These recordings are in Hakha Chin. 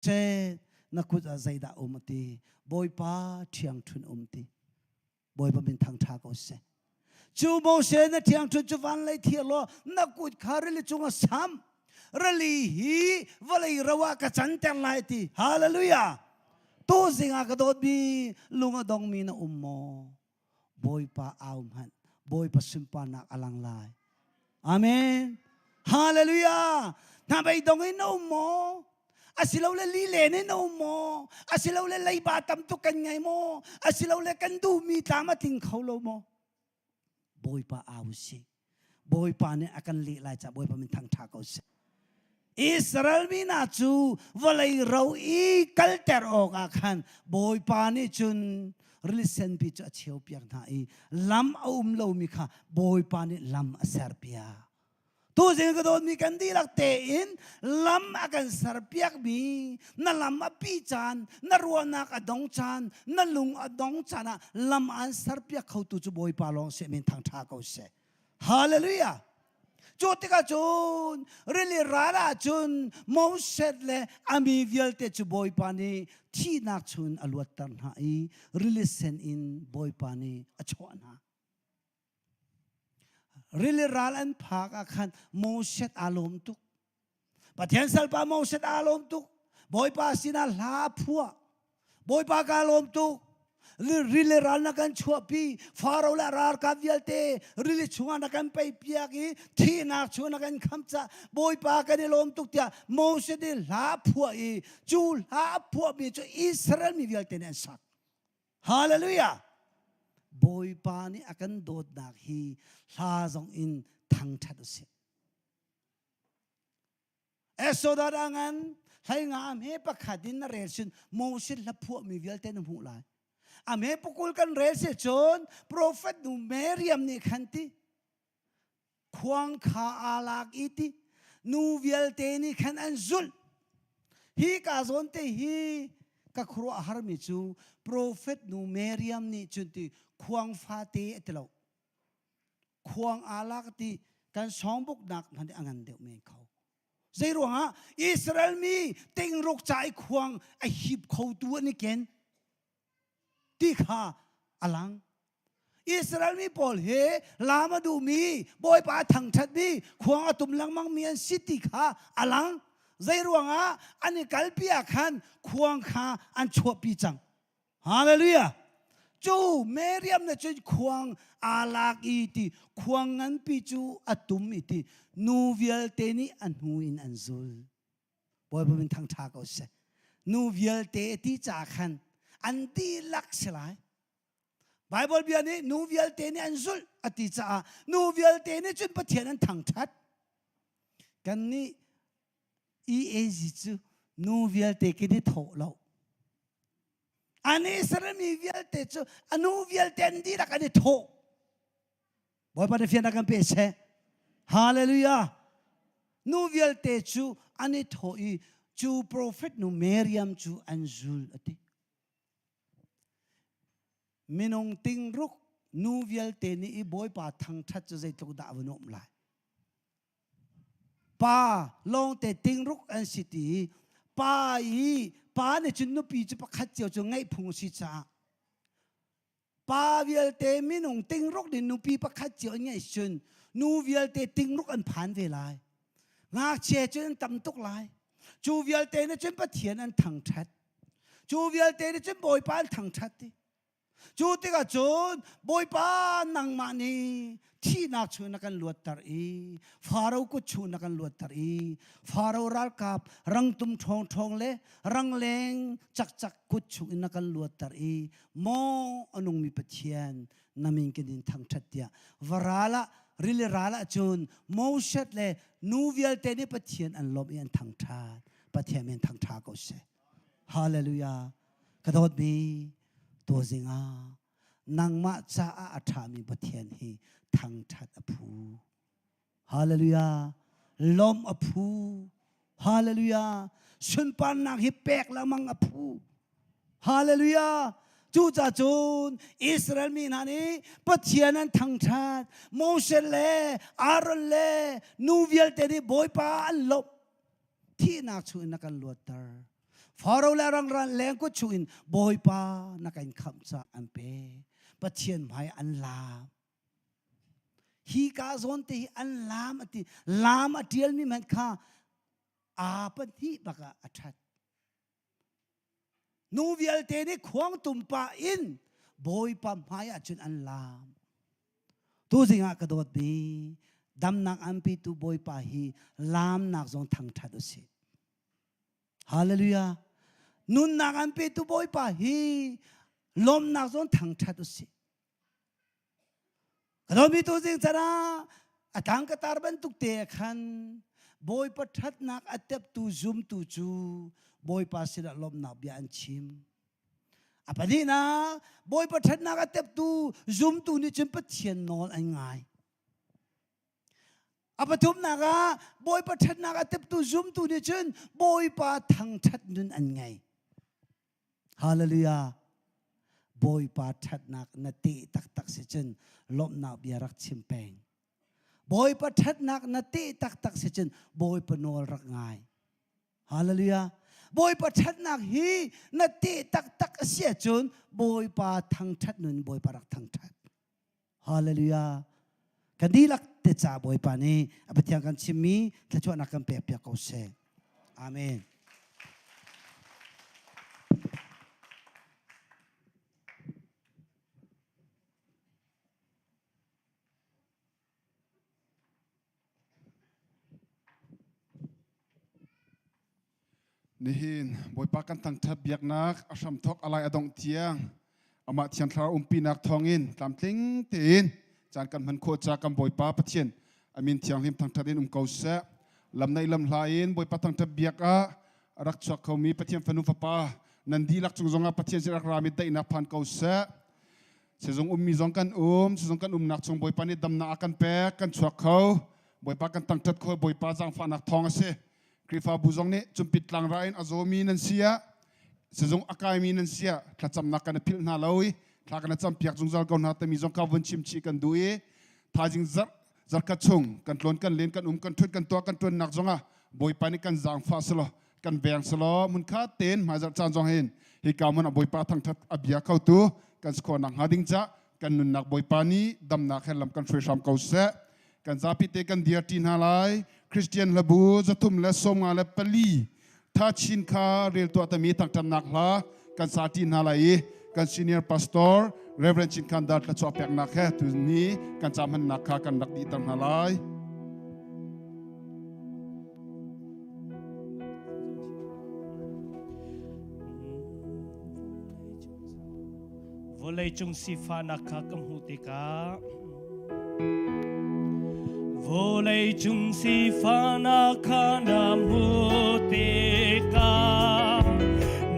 Moses na kut ah zeidah um a ti. Bawipa ṭhiangṭhunh um ti. Bawipa min thangṭha ko seh. Cu Moses na ṭhiangṭhunh cu van lei thiar law na kut kha rili cungah sam. Rili hi vawlei ro ah ka canter lai ti. Hallelujah! Tu zing ah ka dawtmi lung a dongmi na um maw? Bawipa au hmanh. Bawipa sunparnak a lang lai. Amen. Hallelujah. Hnabei dong in na um maw? Asilole lilen in na um maw? Asilole leiba tam tuk kan ngei maw? Asilole kan duhmi tlam a tling kho lo maw? Bawipa au si. Bawipa nih a kan leh lai caah Bawipa min thangṭha ko seh. Israel mi hna cu vawlei ro i kalter awkah khan Bawipa nih cun rili senpi cu a cheupiak hna i lam a um lomi kha Bawipa nih lam a serpiak. Tuzing ka dawtmi kan dihlak tein lam a kan serpiakmi na lam a pi caan, na ruahnak a dong caan, na lung a dong caan ah lam an serpiak khotu cu Bawipa lawng seh min thangṭha ko seh. Hallelujah! Cu tikah cun rili ral ah cun Moses le a mi vialte cu Bawipa nih thihnak chun a luatter hna i rili sen in Bawipa nih a chuah hna. Rili ral an phak ah khan Moses aa lawm tuk. Pathian salpa Moses aa lawm tuk. Bawipa sinah hla a phuah. Bawipa kaa lawm tuk. Rili ral na kan chuahpi. Faro le ralkap vialte rili chungah na kan peipiak i thihnak chung na kan khamh cah Bawipa kan i lawm tuk tiah Moses nih hla a phuah i cu hla a phuahmi cu Israel mi vialte nih an sak. Hallelujah! Bawipa nih a kan dawtnak hi hla zong in thangṭhat u sih. Exodus ah ngan hlei nga a hme pakhat in na rel sin Moses hla phuahmi vialte na hmuh lai. A hme pukul kan rel si cun profet nu Miriam nih khan ti khuang kha aa lak i ti nu vialte nih khan an zulh. Hi ka zawn te hi ka khuaruah harmi cu profet nu Miriam nih cun ti khuang fate a ti lo. Khuang aa lak ti kan songbuknak hmanh a ngan deuh men kho. Zei ruangah Israel mi tingruk ca i khuang a hip khotu an i ken ti kha a lang. Israel mi pawl hi lam a duhmi, Bawipa a thangṭhatmi, khuang a tum lengmangmi an si ti kha a lang. Zei ruangah an i kalpi ah khan khuang kha an chuahpi cang. Hallelujah! Cu Miriam na cun khuang aa lak i ti khuang nganpi cu a tum i ti nu vialte nih a hnu in an zul. Bawipa min thangṭha ko seh. Nu vialte ti ca khan an dihlak si lai. Bible bia nih nu vialte nih an zulh a ti caah nu vialte nih cun Pathian an thangṭhat. Kannih EAG cu nu vialte kin i thawh lo. An Israel mi vialte cu a nu vialte an dihlak an i thawh. Bawipa na fiannak kan pe seh. Hallelujah. Nu vialte cu an i thawh i cu profet nu Miriam cu an zul a ti. Minung tingruk nu vialte nih i Bawipa thangṭhat cu zeitluk dah a va nuamh lai. Pa lawngte tingruk an si ti i pa i pa nih cun nupi cu pakhat cio cu ngeih phung a si caah pa vialte minung tingruk nih nupi pakhat cio an ngeih cun nu vialte tingruk an phan ve lai. Ngakchia cu an tam tuk lai. Cu vialte nih cun Pathian an thangṭhat. Cu vialte nih cun Bawipa an thangṭhat ti. Cu tikah cun Bawipa nangmah nih thihnak chung na kan luatter i Faro kut chung na kan luatter i Faro ralkap rangtum ṭhawngṭhawng le rangleng cakcak kut chung in na kan luatter i maw a nungmi Pathian na min kan in thangṭhat tiah varal ah rili ral ah cun Moses le nu vialte nih Pathian an lawmh i an thangṭhat. Pathian min thangṭha ko seh. Hallelujah. Ka dawtmi tuzing ah nangmah caah a ṭhami Pathian hi thangṭhat a phu. Hallelujah. Lawmh a phu. Hallelujah. Sunparnak hi pek lengmang a phu. Hallelujah. Cucaah cun Israel mi hna nih Pathian an thangṭhat. Moses le Aaron le nu vialte nih Bawipa an lawmh. Thihnak chung in na kan luatter. Faro le rang ran leng kut chung in Bawipa na kan khamh ca an pe. Pathian hmai an laam. Hi ka zawn te hi an laam ati. Laam a tialmi hmanh kha aa pahnih bak ah a that. Nu vialte nih khuang tum pah in Bawipa hmai ah cun an laam. Tuzing ah ka dawtmi damnak an pitu Bawipa hi laamnak zong thangṭhat u sih. Hallelujah. Nunnak an petu Bawipa hi lawmnak zong thangṭhat u sih. Ka dawtmi tuzing can ah a tang ka tar bantuk te khan Bawipa ṭhatnak a teptu zumtu cu Bawipa sinah lawmhnak bia an chim. A pahnihnak Bawipa ṭhatnak a teptu zumtu nih cun Pathian nawl an ngai. A pathumnak ah Bawipa ṭhatnak a teptu zumtu nih cun Bawipa thangṭhat nun an ngei. Hallelujah. Bawipa ṭhatnak na teh taktak si cun lawmhnak bia rak chim peng. Bawipa ṭhatnak na teh taktak si cun Bawipa nawl rak ngai. Hallelujah. Bawipa ṭhatnak hi na teh taktak a si ahcun Bawipa thangṭhat nun Bawipa rak thangṭhat. Hallelujah. Kan dihlak te ca Bawipa nih a Pathian kan chimmi thluachuahnak kan pek piak ko seh. Amen. Nihin Bawipa kan thangṭhat biaknak a hramthawk a lai a dongh tiang amah Thiang Thlarau umpinak thawngin tlamtling tein caan kan hman khawh ca kan Bawipa Pathian a min thianghlim thangṭhat in um ko seh. Lam naih lam hla in Bawipa thangṭhat biak ah a rak chuak khomi Pathian fanu fapa nan dihlak cung zongah Pathian sin rak rami daihnak phan ko seh. Sizung ummi zong kan um, sizung kan umnak chung Bawipa nih damnak a kan pek, kan chuak kho. Bawipa kan thangṭhat kho, Bawipa zaangfahnak thawng a si. Khrihfabu zong nih cumpit tlangra in a zawmi nan si ah sizung a kaimi nan si ah thlacamnak kan i philh hna lo i thla kan i campiak zungzal ko hna timi zong kha vun chim chih kan duh i thaizing zarh zarkhat chung kan tlawn kan len kan um kan ṭhut kan tuah kan ṭuannak zongah Bawipa nih kan zaangfah selaw kan veng selaw hmunkhat tein hmaizarh caan zong hin hika hmun ah Bawipa thangṭhat a bia khotu kan si khawh nakhnga ding cah kan nunnak Bawipa nih damnak he lam kan hruai hram ko seh. Kan zapi te kan dir ṭi hna lai. Christian hlabu 334 tha chin kha rel tuah tami thangṭhatnak hla kan sa ṭi hna lai i kan senior pastor Reverend Chin Khan Dar thlachuah peknak he tuni kan ca hmannak kha kan rak dihter hna lai. Vawleicung sifahnak kha ka hmuh tikah Vawleicung sifahnak kha na hmuh tikah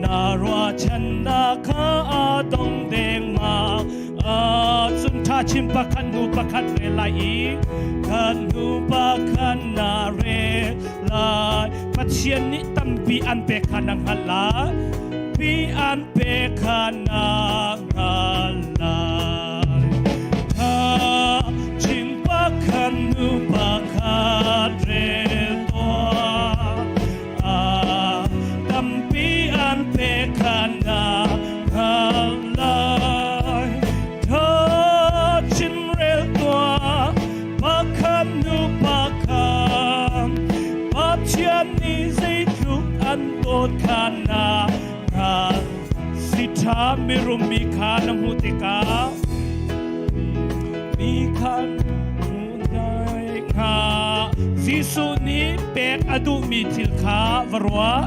na ruahchannak kha a dong dengmang cun ṭha chin pakhat hnu pakhat rel lai i kan hnu pakhat na rel lai Pathian nih tampi an pek kha na hngalh lai pi an pek kha na hngalh lai Tha chin pakhat nu pakhat rel tuah a tampi an pek kha na hngalh lai Tha chin rel tuah pakhat nu pakhat Pathian nih zeitluk an dawt kha na hngalh Siṭha mirum mi kha na hmuh tikah mi kha hmuh hnga Jesuh nih pek a duhmi thil kha va ruah.